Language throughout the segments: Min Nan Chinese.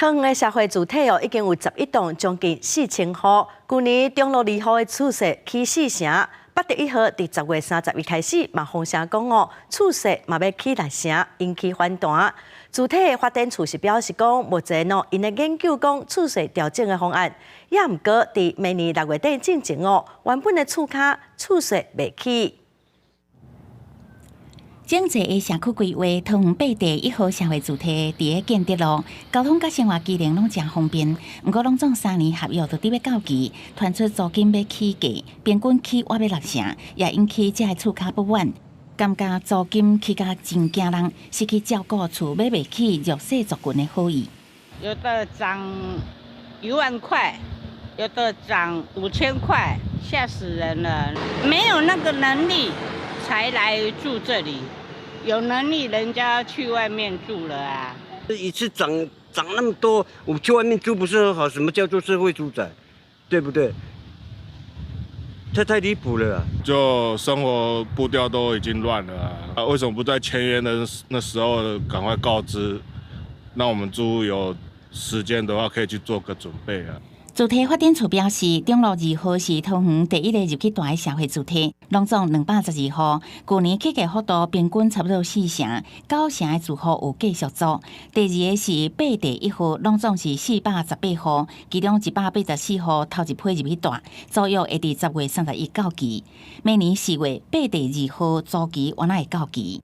桃園的社會住宅哦，已經有11棟，將近4000戶。舊年中路2號的厝稅起四成，八德一號佇10月31開始嘛風聲講哦，厝稅嘛欲起六成，引起反彈。住宅發展處是表示講，目前哦，𪜶咧研究講厝稅調整的方案，也毋過佇明年6月底進前哦，原本的厝跤厝稅袂起。整齊的社區規劃，桃園八德一號社會住宅佇咧建德路，交通佮生活機能攏誠方便。毋過攏總3年合約就佇欲到期，傳出租金欲起價，平均起倚欲六成，也引起這个厝跤不滿，感覺租金起價真驚人，失去照顧厝買袂起弱勢族群的好意。有的漲1萬塊，有的漲5000塊，嚇死人了！沒有那個能力才來住這裡。有能力，人家去外面住了啊！一次漲漲那麼多，我去外面住不是很好？什麼叫做社會住宅？對不對？這太離譜了。就生活步調都已經亂了啊！為什麼不在簽約的那時候趕快告知，讓我們住戶有時間的話可以去做個準備啊？住宅發展處表示，中路2號是桃園第一个入去蹛的社會住宅，攏總212戶。舊年起價幅度平均差不多四成，九成的住戶有繼續租。第二个是八德一號，攏總是418戶，其中184戶頭一批入去蹛，租約會佇10月31到期。明年4月八德二號租期原來會到期。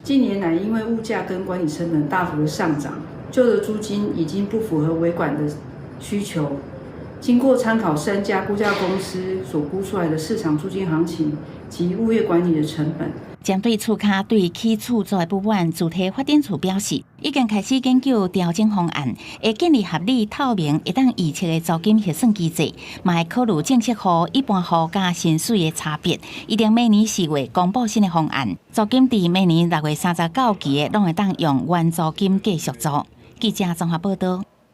近年來，因為物價跟管理成本大幅的上漲，舊的租金已經不符合維管的需求。經過參考三家估價公司所估出來的市場租金行情及物業管理的成本，針對厝跤對起厝租的不滿，住宅發展處表示，已經開始研究調整方案，會建立合理透明、會當預測的租金核算機制，嘛會考慮正式戶、一般戶佮薪水的差別。預定明年4月公布新的方案，租金佇明年6月30到期的，攏會當用原租金繼續租。記者綜合報道。